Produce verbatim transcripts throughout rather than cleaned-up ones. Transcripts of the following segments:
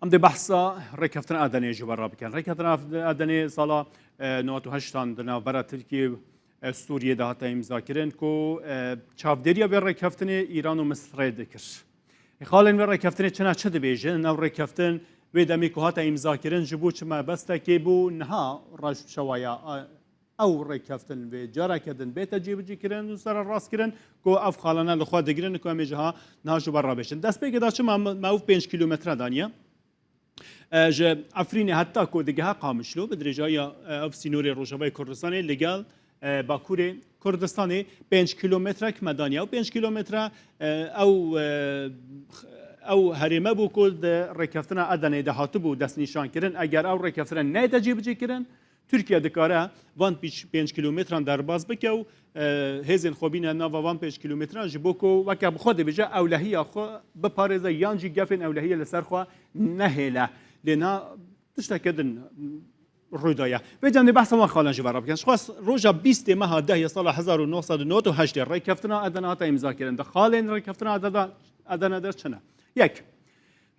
Em dê behsa rêkeftina Edenê ji we re bikin. Rêkeftina Edenê sala, e, newed û heştan di navbera Tirkiye û, e, Sûriyê de hate îmzakirin ku, e, çavdêriya vê rêkeftinê Îran û Misirê dikir. Xalên vê rêkeftinê çi ne çi dibêjin? Ew rêkeftin wê demê ku hate îmzakirin ji bo çi mebestekê bû, niha reş şewaya, e, ew rêkeftin vê careke din bête cîbicîkirin û sererastkirin ku ev xalane li xwe digirin ku em ê ji ha niha ji we re bêjin. Destpêkê de çima me, me ew pênc kîlometre daniye? E, ji Efrînê heta ku digehe Qamişlo, bi dirêjahiya, e, ev sînorê Rojavayê Kurdistanê li gel, e, Bakurê Kurdistanê pênc kîlometrek me daniye. Ew pênc kîlometre, e, ew, e, ew herême bû ku di rêkeftina Edenê de hatibû destnîşankirin. Eger ew rêkeftina neyête cîbicîkirin, Tirkiye dikare van pîç-, pênc kîlometran derbas bike û, e, hêzên xwe bîne nava van pênc kîlometran ji bo ku weke bi xwe dibêje ewlehiya xwe biparêze yan jî gefên ewlehiyê li ser xwe nehêle. Lê niha tişteke din rû daye. Vê cem dê behsa wan xalan ji ve re bikin. Ji xwe roja bîstê meha dehê sala hezar û neh sed û newed û heştê rêkeftina Edene hate îmzakirin. Di xalên rêkeftina Edene, Edene de çi ne? Yek,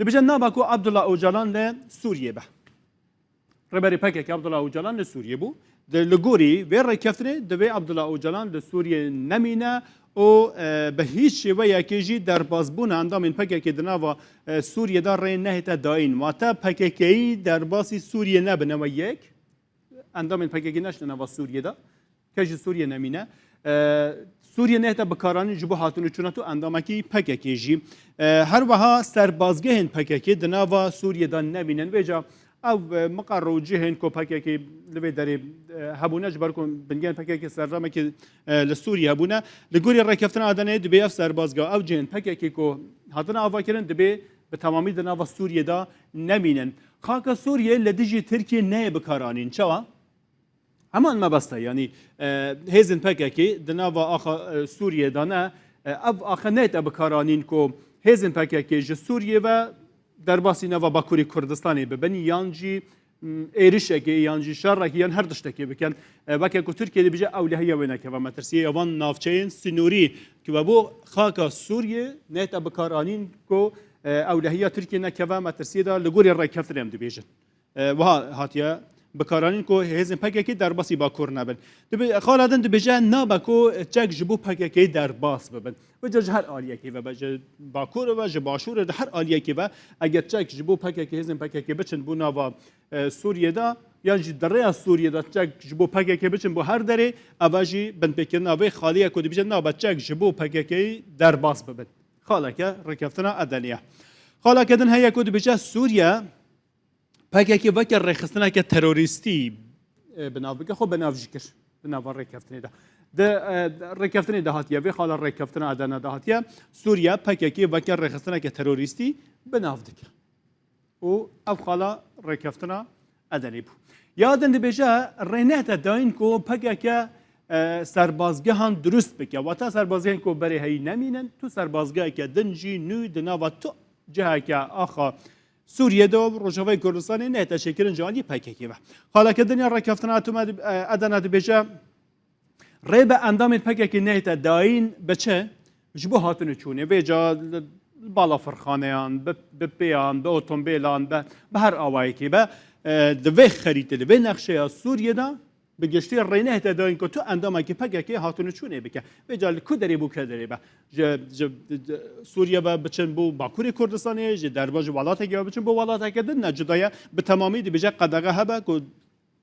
dibêje naba ku Abdullah Ocalan li Sûriyê be. Rêberê P K K Abdullah Ocalan li Sûriyê bû. Di, li gorî vê rêkeftinê divê Abdullah Ocalan li Sûriyê nemîne û, e, bi hîç şêweyekê jî derbasbûna endamên P K K di nava, e, Sûriyê de rê nehête dayîn. Wate P K K'yî derbasî Sûriyê nebin, ew e yek. Endamên P K K neçine nava Sûriyê de. Kes ji Sûriyê nemîne. E, Sûriyê nehête bikaranîn ji bo hatin û çûna tu endamekî P K K jî. E, her wiha serbazgehên P K K di nava Sûriyê de nemînin. Vêca ev, e, miqer û cihên ku P K K li vê derê, e, hebûne, ji ber ku bingehên P K K serdemekî, e, li Sûriyê hebûne. Li gorî rêkeftina Edeneyê dibê ev serbazgeha, ev cihên P K K ku hatine avakirin dibê bi temamî di nava Sûriyê de nemînin. Xaka Sûriyê li dijî Tirkiyê neyê bikaranîn. Çawa? Heman mebeste, yanî, e, hêzên P K K di nava axa, e, Sûriyê de ne, e, ev axe neyête bikaranîn ku hêzên P K K ji Sûriyê ve derbasî nava Bakurê Kurdistanê bibin, yan jî, m, êrişekê, yan jî şerekê, yan her tiştekê bikin. E, weke ku Tirkiye dibêje ewlehiya wê nekeve metirsiyê, ya van navçeyên sînorî ku ve bo xaka Sûriyê neyête bikaranîn ku, e, ewlehiya Tirkiye nekeve metirsiyê de li gorî rêkeftinê em dibêjin. E, wiha hatiye bikaranîn ku hêzên P K K derbasî Bakur nebin. Dibe-, xala din dibêje nabe ku çek ji bo P K K derbas bibin. Vêca ji her aliyekê ve be, ji Bakur ve, ji Başûr ve, ji her aliyekê ve, eger çek ji bo P K K, hêzên P K K biçin bo nava, e, Sûriyê de, yan jî di rêya Sûriyê de çek ji bo P K K biçin bo her derê, eva jî binpêkirina vê xalê ye ku dibêje nabe çek ji bo P K K derbas bibin. Xaleke rêkeftina Edenê ye. Xaleke din heye ku dibêje Sûriye P K K weke rêxistineke terorîstî, e, bi nav bike, xwe bi nav jî kir. Di nava rêkeftinê de. Di, e, rêkeftinê de hatiye, vê xala rêkeftina Edene de hatiye, Sûriye P K K weke rêxistineke terorîstî bi nav dike. Û ev xala rêkeftina Edenê bû. Ya din dibêje, rê nehte dayîn ku P K K, e, serbazgehan dirust bike. Wata serbazgehên ku berê heyî nemînin, tu serbazgeheke din jî nû di nava tu ciheke axa Sûriyê de û Rojavayê Kurdistanê nehête çêkirin ji alî P K K ve. Xaleke din ya rêkeftina Etome di-, e, Edene dibêje, rê bi endamên P K K nehête dayîn bi çi? Ji bo hatin û çûnê. Vêca li balafirxaneyan, bi, bi pêyan, bi otombêlan, bi, bi her awayekê be, e, di vê xerîtê, li vê nexşeya Sûriyê de bi giştî rê nehête dayîn ku tu endamekî P K K hatin û çûnê bike. Vêca li ku derê bû ke derê be. Ji, ji, ji Sûriye ve biçin bo Bakurê Kurdistanê, ji derba ji welatekê ve biçin bo welateke din ne cuda ye. Bi temamî dibêje qedexe hebe ku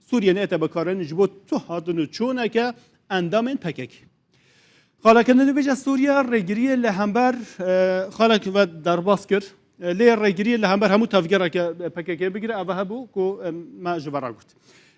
Sûriye nehête bikaranîn ji bo tu hatin û çûneke endamên P K K. Xaleke din dibêje Sûriye rêgiriyê li hember, e, xalek ve derbas kir. E, lê rêgiriyê li hember hemû tevgereke P K K bigire, eve hebû ku, e, me ji ve re got.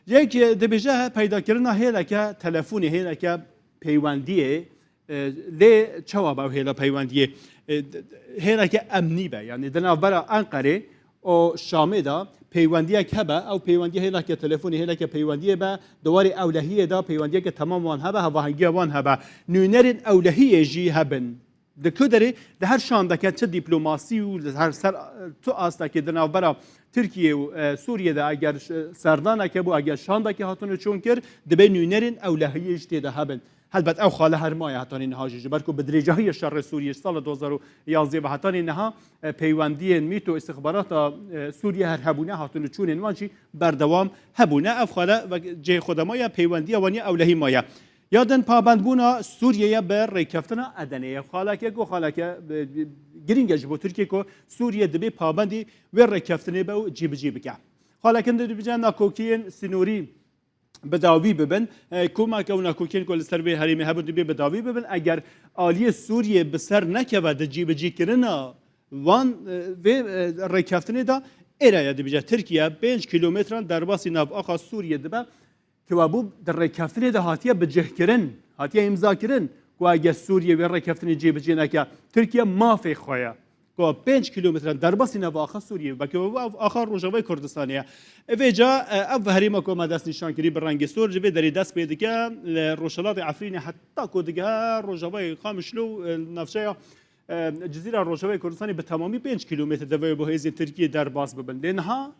Yek, e, dibêje peydakirina hêleke telefonê, hêleke peywendiyê, e, lê çawa be ew hêla peywendiyê? E, d-, d-, hêleke emnî be, yanî di navbera Enqerê û Şamê de peywendiyek hebe, ew peywendiye hêleke telefonê, hêleke peywendiyê be, di warê ewlehiyê de peywendiyeke temam wan hebe, hevahengiya wan hebe. Nûnerên ewlehiyê jî hebin. Di ku derê, di her şandeke çi dîplomasî û li her ser, e, tu astekê di navbera Tirkiye û, e, Sûriye de eger, e, serdaneke bû, eger şandekê hatin û çûn kir, dibê nûnerên ewlehiyê jî tê de hebin. Helbet ew xale her maye hetanî niha jî, ji ber ku bi dirêjahiya şerê Sûriyê ji sala du hazar û yazdeh ve hetanî niha, e, peywendiyên mît û îstixbarata, e, Sûriyê her hebûne, hatin û çûnên wan jî berdewam hebûne. Ev xale ve cihê xwe de maye, peywendiya wan ya ewlehî maye. Ya din pabendbûna Sûriyeyê bi rêkeftina Edeneyê. Xaleke ku xaleke, e, girîng e ji bo Tirkiye ku Sûriye dibê pabendî wê rêkeftinê be û cîbicî bike. Xaleke din dibêje nakokiyên sînorî bi dawî bibin. E, komeke û nakokiyên ku li ser vê herêmê hebûn dibê bi dawî bibin. Eger aliyê Sûriyê bi ser nekeve di cîbicîkirina wan, e, vê, e, rêkeftinê de, êraya dibêje Tirkiye pênc kîlometran derbasî nav axa Sûriyê dibe, ku webû di rêkeftinê de hatiye bicihkirin, hatiye îmzakirin, ku eger Sûriye wê rêkeftinê cêbicî neke, Tirkiye mafê xwe ye. Ku pênc kîlometran derbasî nava axa Sûriyê, belkî ev axa Rojavayê Kurdistanê ye. Vêca, e, ev herêma ku me destnîşan kirî bi rengê sor, ji vê derê dest pê dike, li rojhilatê Efrînê heta ku digehe Rojavayê Qamişlo, e, navçeya, e, Cizîra Rojavayê Kurdistanê bi temamî pênc kîlometre divê bo hêzên Tirkiyê derbas bibin. Lê niha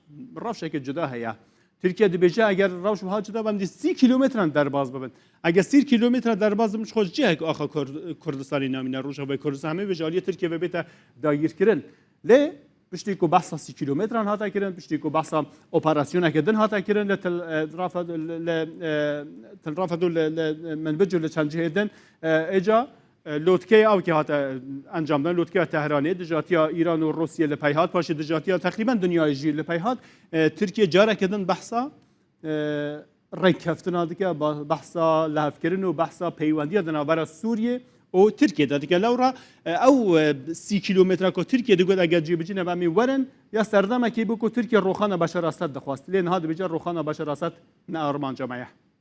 rewşeke cuda heye. Tirkiye dibêje, eger rewş wiha cuda be, em dê sî kîlometran derbas bibin. Eger sî kîlometran derbas bibin, ji xwe cihek axa Kur-, Kurdistanê namîne, Rojavayê Kurdistan, hemê vê ji aliyê Tirkiye ve bête dagîrkirin. Lê piştî ku behsa sî kîlometran hate kirin, piştî ku behsa operasyoneke din hate kirin li Til, e, Rafed, li, li, e, Til Rafed û li, li Minbic û li çend cihê din, e, êca, e, lotkeya ew kê hate, e, encamdan, lotkeya Tehranê, dijatiya Îran û Rûsya li pey hat, paşê dijatiya teqrîben dinyayê jî li pey hat. E, Tirkiye careke din behsa, e, rêkeftina dike, ba-, behsa lihevkirin û behsa peywendiya di navbera Sûriyê û Tirkiyê de dike. Lewra, e, ew, e, sî kîlometre ku Tirkiye digot eger cîbicî nebe em ê werin, ya serdemekê bû ku Tirkiye Roxana Beşar Esed dixwest. Lê niha dibêje Roxana Beşar Esed ne armanca me ye.